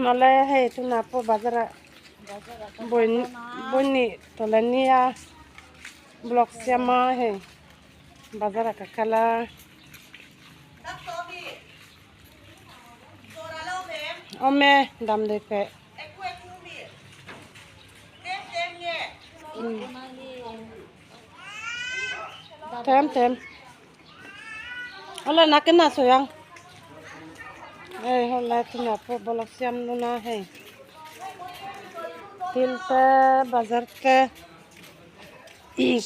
Awle hei tunah pawh bazar ah bawihni tawlani a block siam a hei bazar ah ka kal a. Awm e damdawi peh. Them them. Awle nakin ah sawi ang. Hei hawlai tunah pawh bawlhhlawh siam dawn a hei thil te bazar te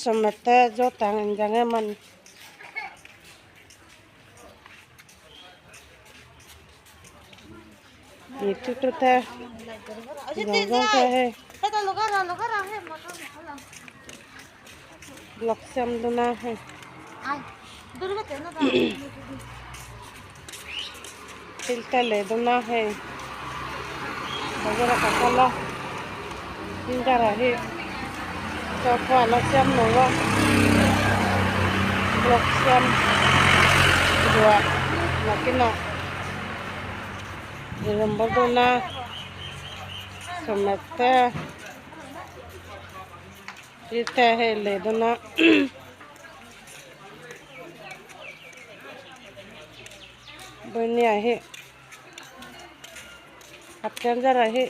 sawmhne te zawt ang engzah nge man. Ih tu tu te zawng zawng te hei block siam dawn a hei thil te lei dawn a hei bazar ah ka kal a finger ah hi chaw pawh a la siam lo a block siam duah nakinah i rawn bawk dawn a sawmhne te. Thil te hei lei dawn a Bunia hi a then zara hi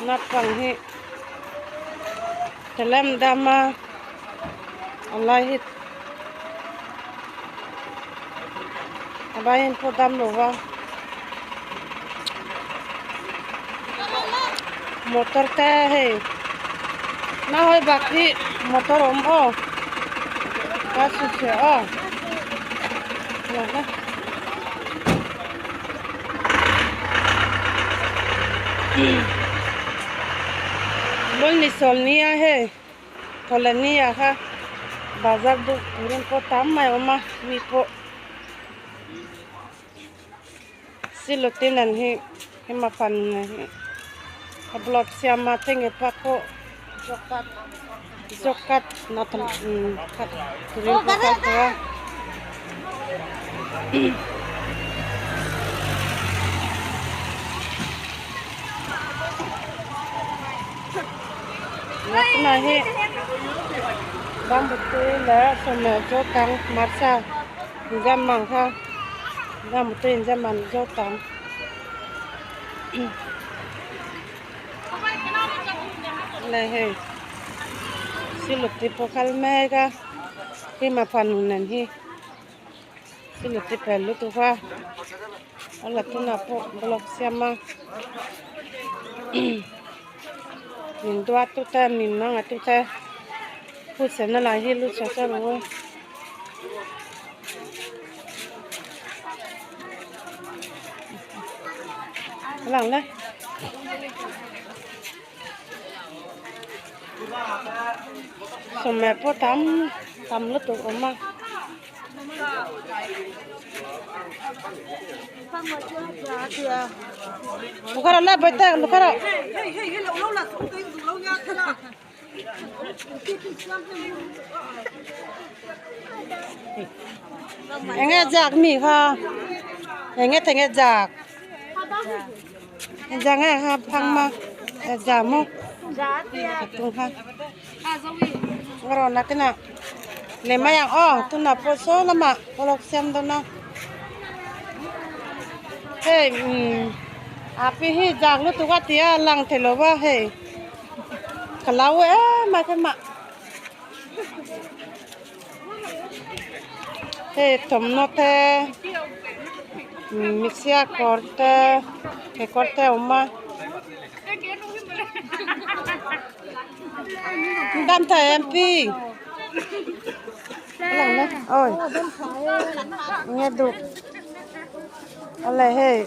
naupang hi telem dam a a lai hi a vaiin pawh dam lo va motor te hei nahawi bak hi motor a awm aw a chhunchhiah aw bawlhni sawlnia hei thawlania kha bazar deuh turin pawh tam mai a awm a mi pawh. Silutin an hi hema fan hi a block siam a tenge pa pawh jokat turin pawh kal tawh a. Tunah hi bamboo tui leh sawmhne chu tang hmarcha inzam ang kha bamboo tui inzam ang zo tang leh hei siluti pawh kal mek a hima fanu nen hi siluti pel lutuk a a la tunah pawh block siam a. Min duat tu te min hmangaih tu te huatsaihna lah hi lu chhe chhe ru a lang le sawmhne pawh tam tam lutuk a awm a. Enge jak mi kha enge thenge jak jak nge kha phang ma jak maw tung kha rawn a leh mai ang aw tunah pawh saw lamah vlog siam dawn a hei umm api hi zak lutuk a tia a lang thei lo va hei ka lo em a hema hei thawmhnaw te mixia kawr te kekawr te a awm a. Dam thei em pi ôi nghe được ale hei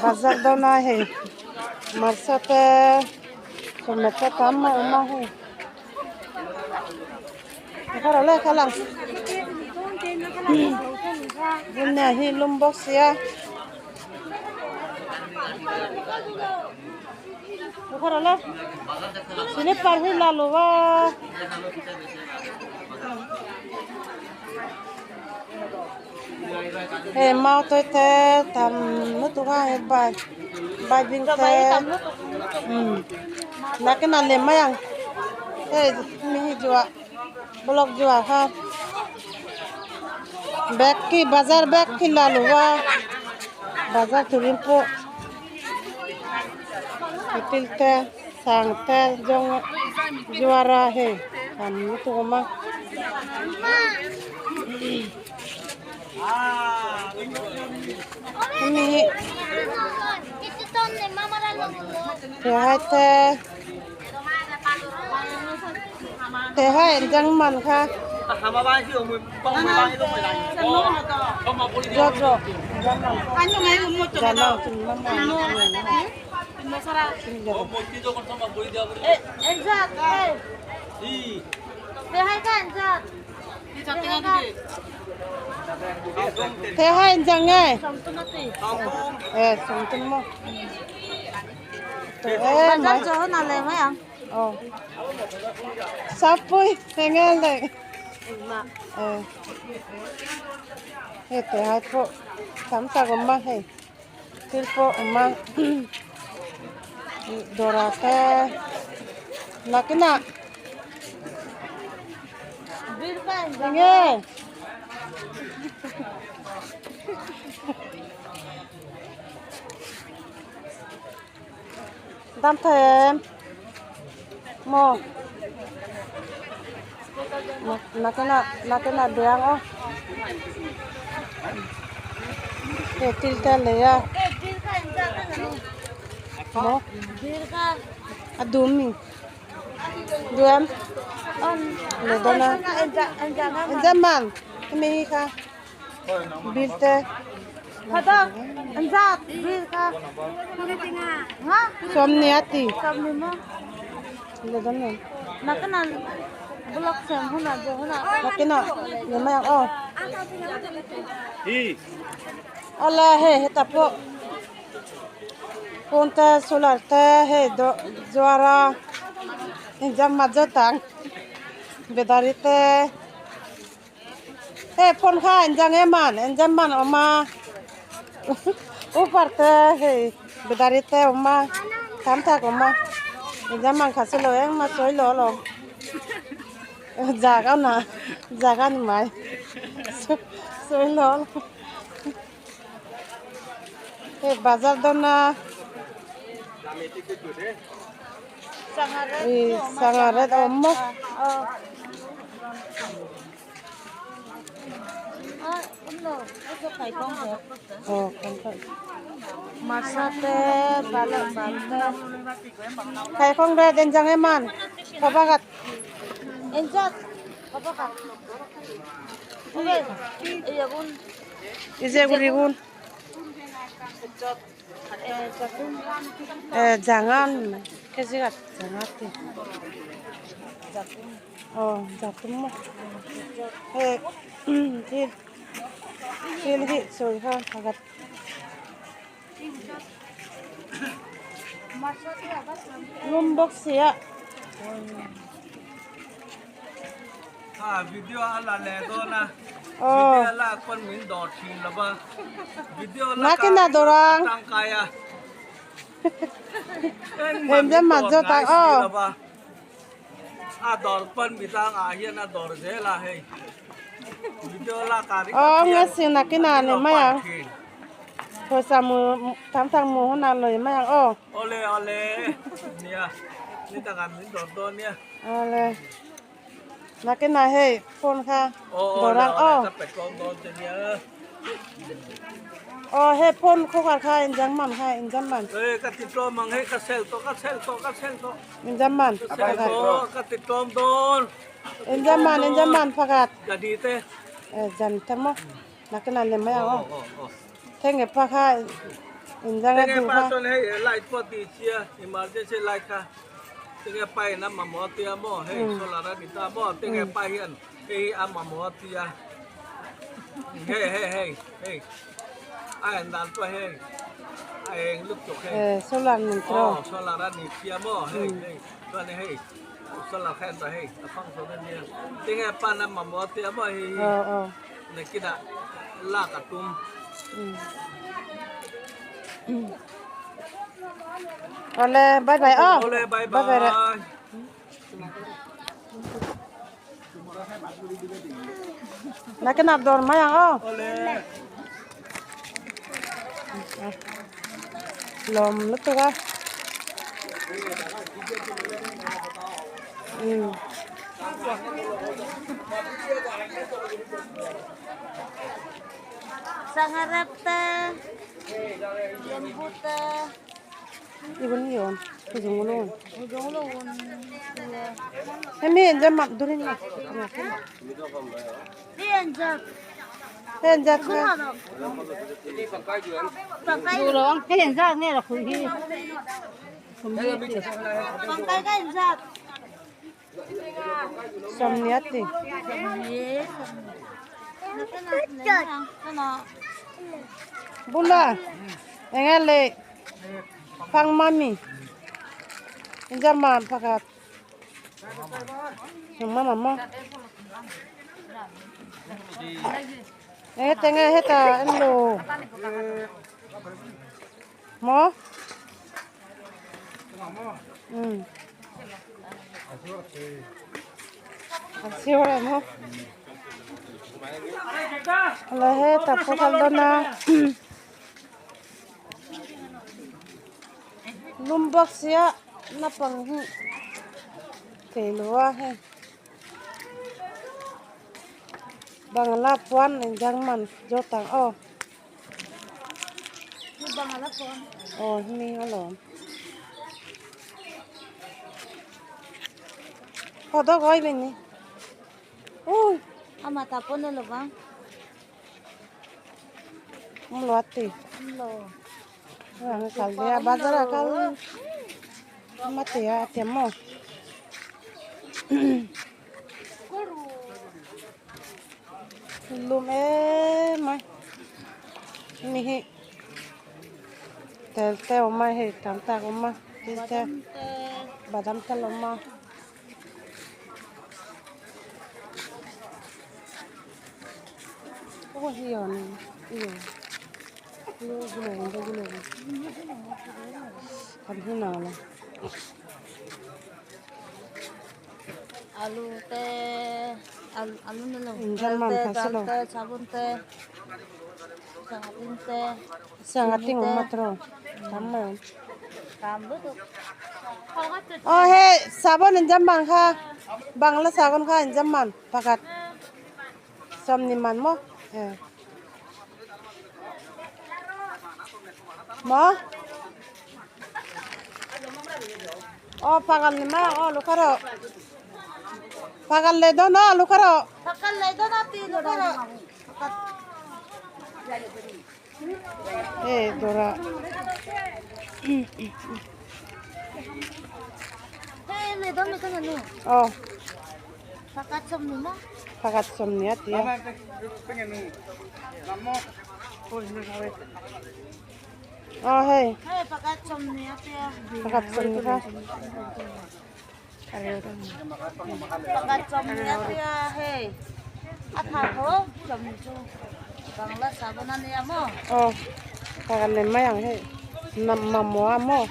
bazar dawn a hei hmarcha te chawhmeh te tam a awm a hei kha le kha lang bunia hi lum bawk sia. Slipper hi la lo va. Hei mau tawi te tam lutuk a hei bai baibing te umm nakinah lem mai ang hei mi hi zuah block zuah kha bag khi bazar bag khi la lo va bazar turin pawh thil te sang te zawng zuar a hei tam lutuk a awm a. Hemi hi thehai te thehai engzang man kha zawt rawh Thế hai anh chẳng nghe. Ê, sống chân mò. Ê, mà. Ờ. Sắp pui, thế nghe lại. Ê. Hei te hai pawh tam tak a awm a hei thil pawh a awm a dawr ah te nakinah enge dam thei em maw nakinah nakinah biang aw hei thil te a lei a maw a dum mi duam lei dawn a engzat man hemi hi kha. Bill te sawmni a ti nakinah ni mai ang aw awle hei hetah pawh phone te solar te hei zuar a inzam mat zawt ang battery te. Hei phone kha injang em man injam man a awm a upar te hei battery te a awm a tam tak a awm a injam man kha chu lo engmah sawi lo alawm zak a na zak a ni mai sawi lo alawm hei bazar dawn a ih sangha ret a awm maw. Kaikhawng ret enjang em man khabakat ije guri gun jangan kejigat jangati aw jatum maw hei thil thil hi sawi kha pakhat lum bawk sia. Aw nakina dawrang engzam man zawt ang aw. A dawr pawn mi tlang ah hian a dawr zel a hei video lak ah ringawt Aw hian nga sin nakina ni an lo mai pan ang thin. Pawisa mu tam tak mu hun ah lui mai ang aw. Awle awle nia ni takah min dawr dawn nia. Awle nakina hei phone kha Aw dawr awle ang awle aw. ka pe tlawm dawn che nia. Aw hei phone khawkar kha injang man kha injam man. Ê ka ti tlawm ang hei ka sell tawh ka sell tawh ka sell tawh. Injam man Ka sell tawh ka ti tlawm dawn. Injam man injam man pakhat. Gadi te. Ê jan te maw nakin ah lem mai ang aw. Thenge pa kha injang a Thenge duh pa kha. chuan hei light pawh tih chia emergency light kha thenge pa in a mamawh a tia maw hei solar a ni ta maw thenge pa hian hei hi a mamawh a tia. Hei hei hei hei a en dan pawh hei a eng lutuk hei Eh solar nen tro aw solar a ni thiam aw hei hei chuan hei solar kha en tawh hei a function a nia tinge pan a mamawh tia maw hei hi aw aw Nakinah lak a tum. Awle bye bye aw. Awle bye bye. Nakinah dawr mai ang aw. Awle. Lawm lutuk a. Umm. Sangha rep te, lembu te. Ibon yon, hujung ulun. Hemi enjam mak durin mak. Hei enjat kha. Sawmnia ti. Bula enga le phang mami injama pakhat mama mo enga tenge heta enlo mo Siwara mo. Ala heta pokal dona. Lum bawk sia naupang hi theilo a hei bangla puan injang man zawt ang aw. Aw hming alawm. Haw dawk ai mai ni. Ui. Umlo ati. Kal dia bazar kal matia temo. Lum em mai. Mi hi tel te awm a hei tam tak awm a thil te badam te la awm a. Aw hian iyo kan hi nang lo. Alu te alu ni lo Injan man te kha dal silo. te sabun te sangha te Sangha ting awm a tawh tam mai awm. Tam lutuk. Aw hei sabon injam man kha bangla sabon kha injam man pakhat sawmni man maw eh maw aw pakhat ni mai ang aw lukharaw pakhat leh dawn aw lukharaw. Pakhat leh dawn a ti lukharaw. Hei dawrah aw pakhat sawmni a ti a. Aw hei pakhat sawmni kha. Aw pakhat leh mai ang hei mamawh a maw.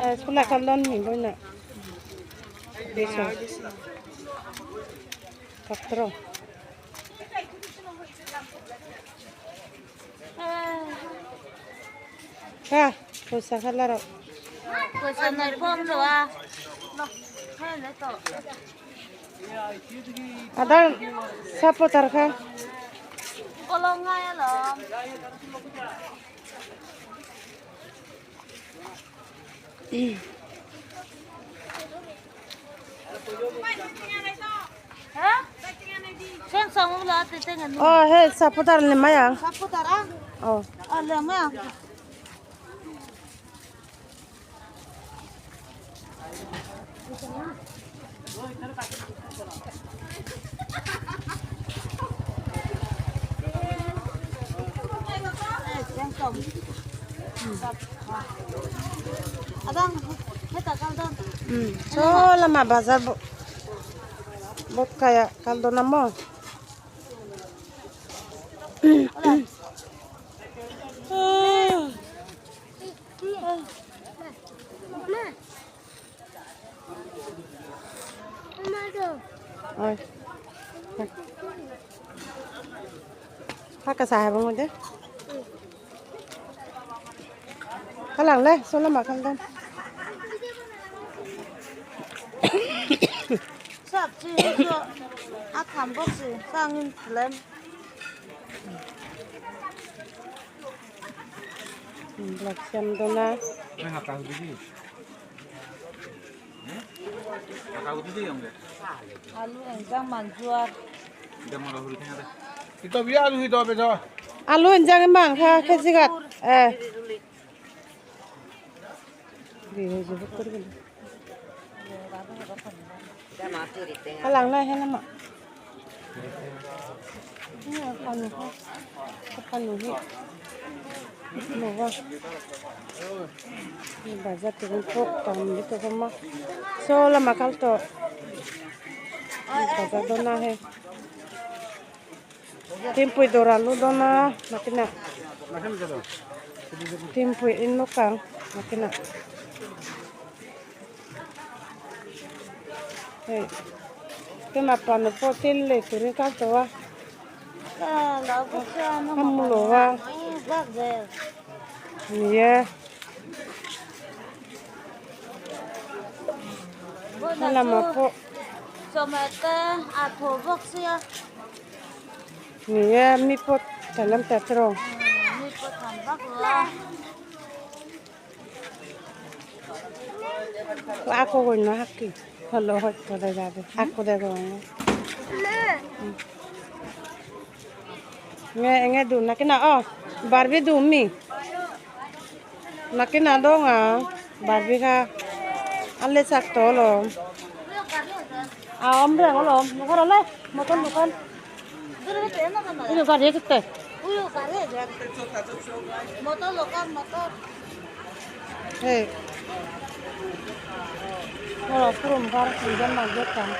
Eh khulai kha lawn hnih dawn ah patro. Kha pawisa kha la rawh. Pawisa nei pawh awm lo a hei le tawh. A dang supporter kha. Kawlawng ngai alawm. Aw hei supporter ni mai ang. Aw. Saw lamah bazar. Bodh Gaya kal dawn a maw. Ôi. Haka xài bằng đấy. Các làng lên, số lắm mà không đâu. Sap chi hi chu a tham bawk si sangin lem. Black siam dawn a. Alu engzang man zuar. Alu engzang mang kha kheji gat. Eh. Kalang lai helama. Panu panu hi. Mo bazar te ko tam ni to ma. So lama kal to. Bazar dona he. Timpui doralu dona makina. Timpui in lokang makina. Hey. Te ma panu po til le turin kal to wa. Amulo wa. Yeah. Lama po. Niya mi po talam tatro. Ako ko na haki. Hello hot ko da jabe. Ako da go. Nge nge du nakina oh Barbie du mi. Nakina do nga Barbie ka. Alle sak to lo. Ah omre ngolo mokor le motor dukan. Uyo gari kete. Uyo gari motor lokan motor. Hey. Ngolo purum bar kunjan majokan.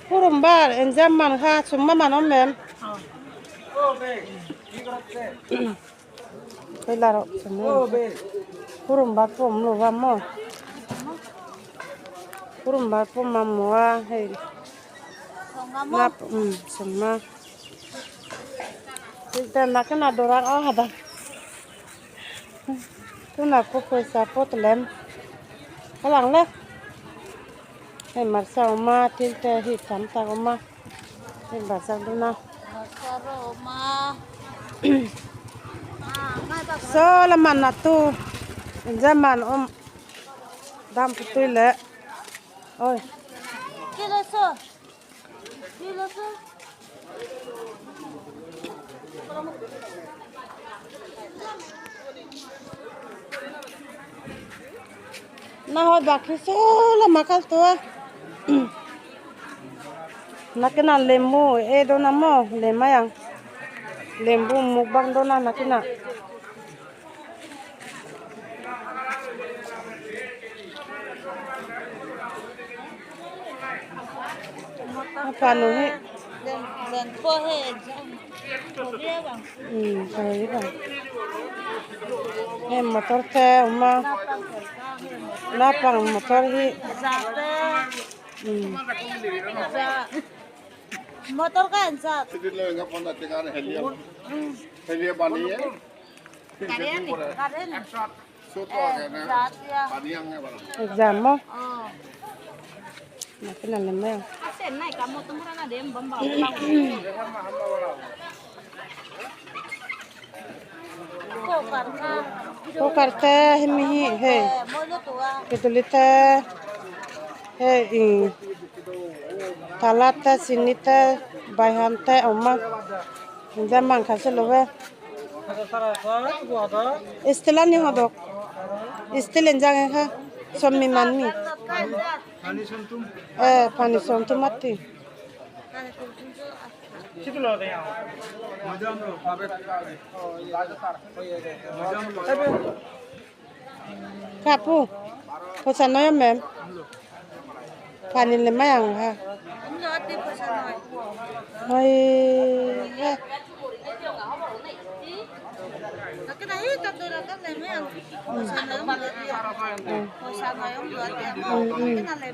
Purum bar enjam man kha summa man om mem. Pelaro summa. Purum bar pum lo ba mo. Purum bar pum ma mo a hey. Nap summa. Tilta nakana dorang oh hada. Tu na ko paisa pot lem. Kalang le. Hey marsa oma tilta hi tam ta oma. Hey bazar duna. So la man na tu. Zaman om dam putui le. Ôi. Kilo so. Kilo so. Na ho bakhi so la makal to. Nakina lemu e dona mo lemayang. Lembu mukbang dona nakina. Panu hi. Len po he bang. Sorry bang. He motor te uma. Napang motor hi. Motor kan sa. Exam mo. Nakina lemayang. Ko karte himi he. Ketulita he talata sinita bayhante oma. Zaman khase lobe. Istela ni hodok. Istelen jange kha sommi manmi. Eh pani som tu matti. Kha pu pawisa nawi awm em phanin leh mai ang kha hei he.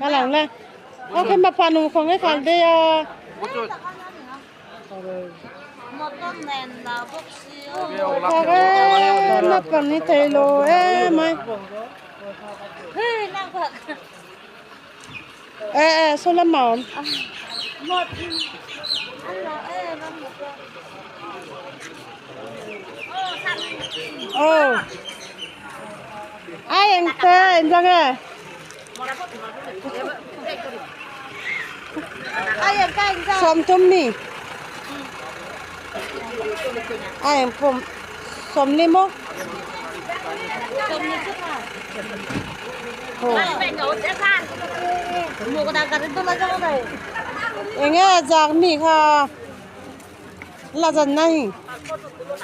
A lang le ok mà phan nung không cái khal de a Kha na pan ni thei lo e mai e e so lam ma awm. Aw ai eng te eng dang e. Sawmthum mi a eng pawh sawmli maw eng nge zak mi kha la zan na hi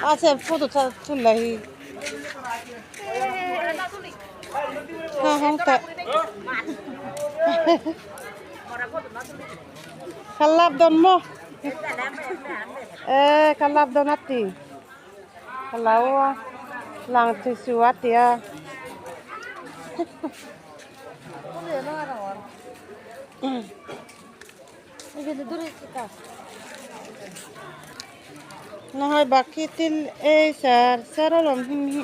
a chhe photo thul la hi. Ha hong ta kalap don mo e kalap don ati kalau lang ti su ati a নহয় বাকী তিল এই sir sir alom him hi.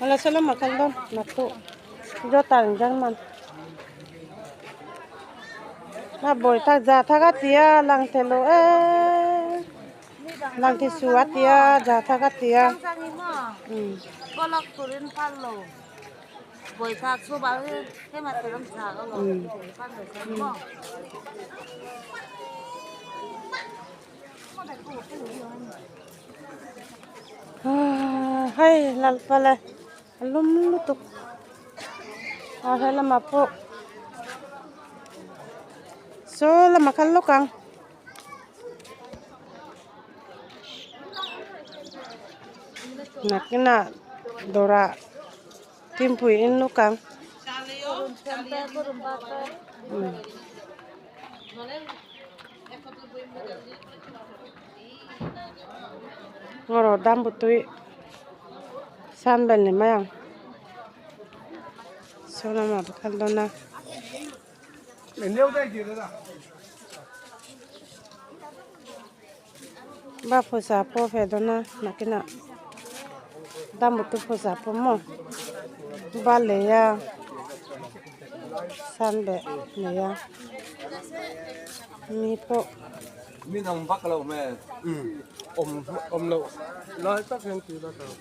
Wala sila makal doon. Natu. Jo taring German. Na boi tak ja thaga tia lang thelo e. Lang thi su atia ja thaga tia. Bolok turin palo. Boi thak su ba he ma turin tha ga lo. Hei lal pale lum lutuk a he lamah pawh saw lamah khan lawk ang nakinah dawrah thingpui in lawk ang. Ngoro dambutui sanbel ni mai ang saw lamah pakhat dawn a. Ba pawisa pawh ve dawn a nakinah dambutui pawisa pawh maw ba lei a sanbel nei a mi pawh. Min ang vak lo hmel. Awm awm loh lai tak hian ti ila tawp.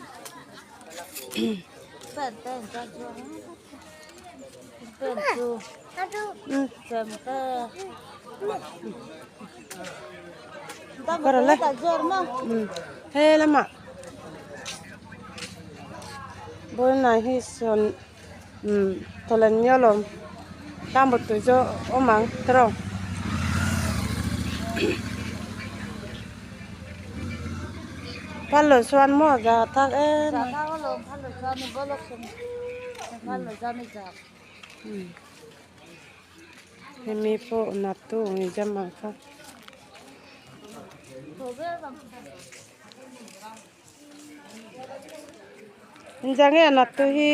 He lamah Bawlnai hi sawn tawlh nia lawm tlangbo tui chu awm ang tiraw. Phal lo chuan maw za tak em a. Hemi pawh natu ni jama kha. Injange natu hi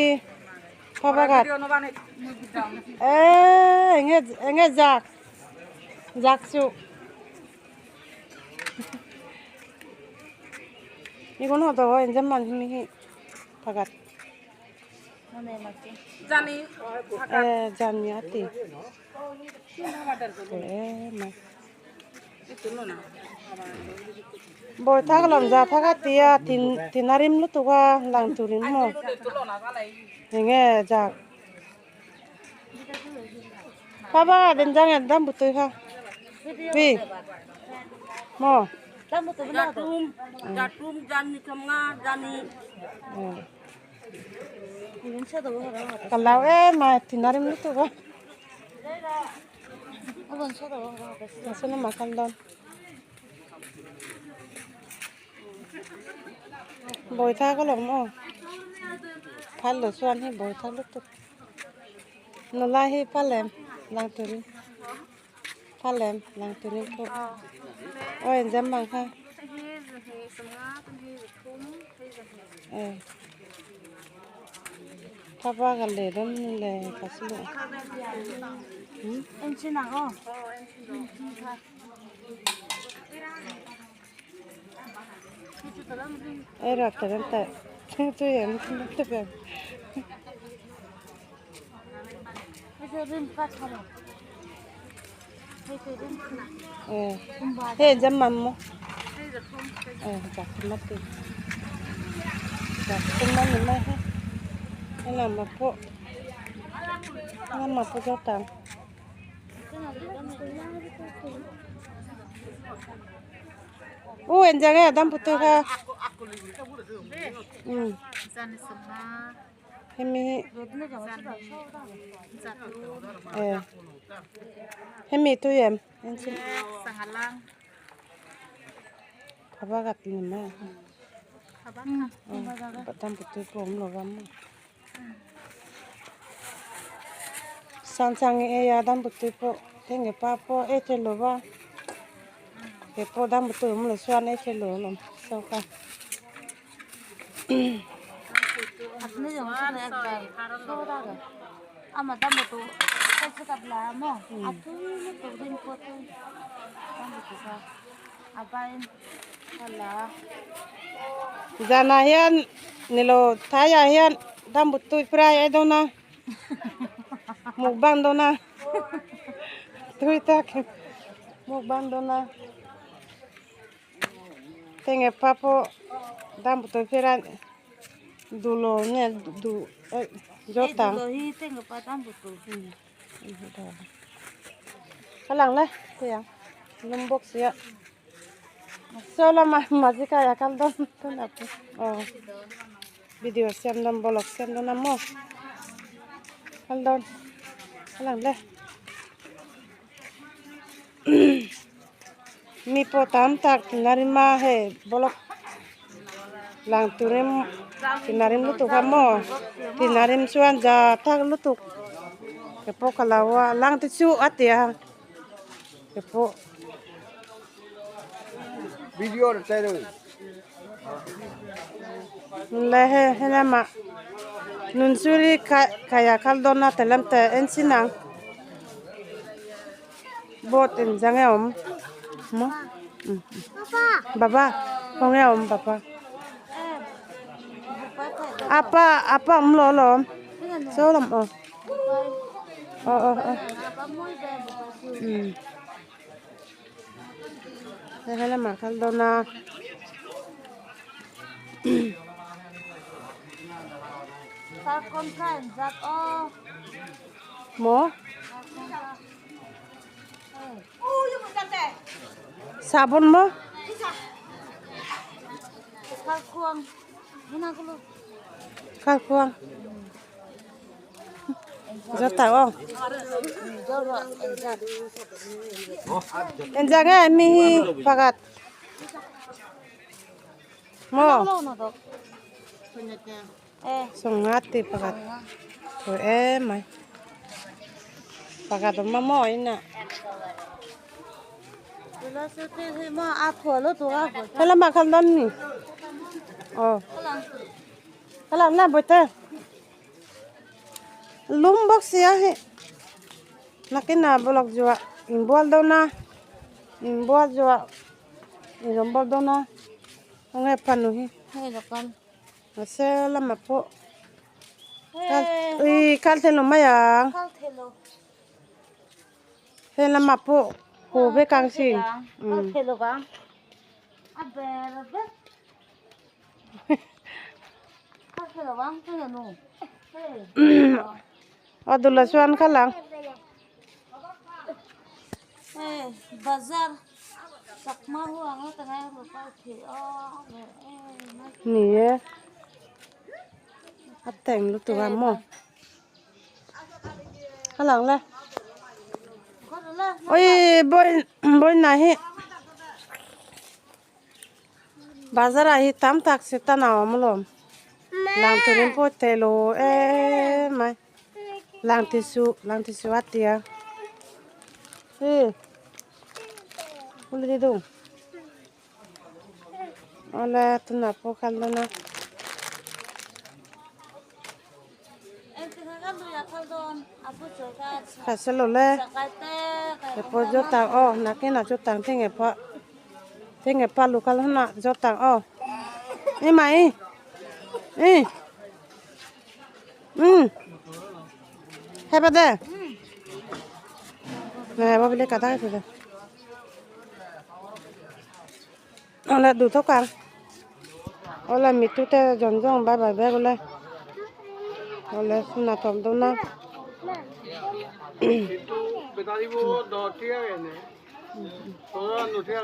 pabagat eh enge enge jak jak chu igun hodo injam man himi hi pagat eh jani ati eh ma boi thak lam za thak atia tin tinarim lutuk a lang turin maw enge jak. Papa den jang dam butui kha. Pi. Mo. Jatum jatum jani thomnga jani. Kalau ma tinarim lutu ba. Masuk makan don. Bồi tha có lồng mo. Phal lo chuan hi bồi tha lutuk. Nula hi palem lang turin. Palem lang turin po. Oi jam bang kha. Eh. Papa ka le dom le kasilo. Em xin nào không? Eh ra ta ta. Tu em tu pe. Eh. He jam mam mo. Eh jak mati. Jak man ni mai he. Làm mà po. Làm mà po cho tang. U en jang e dam putu kha. Hemi eh. Hemi tu em. En sin. Papa gat ni ma. Dam putu po om lo vam. Sang sang e ya dam putu po tenge pa po e che lo ba. Ke po dam putu om lo suan e che lo lom. So ka. Ama dam tu kasi kabla mo. Ato ni to din po to. Dam tu sa. Abain wala. Jana hian nilo thaya hian dam putu fry e do na. Mukbang do na. Tui tak. Mukbang do na. Tenge papo dam putu fry dulo ne du jota. Dulo hi tenge pa dam putu. Kalang le kuyang. Lumbok siya. So la majika ya kal don ton apu. Oh. Video siam don bolok siam don mo. Kal don. Kalang le. Mi po tam tak tinarima he bolok lang turim tinarim lutuk mo. Tinarim chuan ja tak lutuk. Ke po kalawa lang ti chu atia. Ke po video tay le he helama nun suri kaya kal dona telam te en sinang bot en jange om mo baba konge om baba apa apa om lo lo so lom o o o o helama kal dona mo sabon mo kalkuang jota o enjange mihi pagat mo songati pagat to e mai pagat ma mo ina Kala makan don ni. Oh. Kala na bote. Lumbok sia he. Nakina bolok jua inbual dona. Inbual jua. Inbual dona. Ngai panu hi. Hei lokal. Ase lama po. Kal i kal thelo maya. Kal thelo. He lama po. Hồ với càng xin. Kal thelo ba. Abe be. Kal thelo ba thelo no. Adula chuan khalang. Hei bazar chakma ho ang a ka ngai rawh ka thei a Ni e a teng lutuk a maw a lang le oi bawi bawi na hi bazar ah hi tam tak setan a awm alawm lang turin pawh tel aw emai. Lang ti su lang ti su a tia uli di dung awle tunah pawh kal dawn a. Kha se lo le he pawh zawt tak aw nakinah chu tang te nge pawh te nge pa lu kal hunah zawt tak aw i mai i. Hepa de. Nè, bao bile kata itu deh. Ola du to kang. Ola mitu te jong jong bye bye bye ole. Ola suna tom do na. Betari bo do tiya ne. Todo no tiya.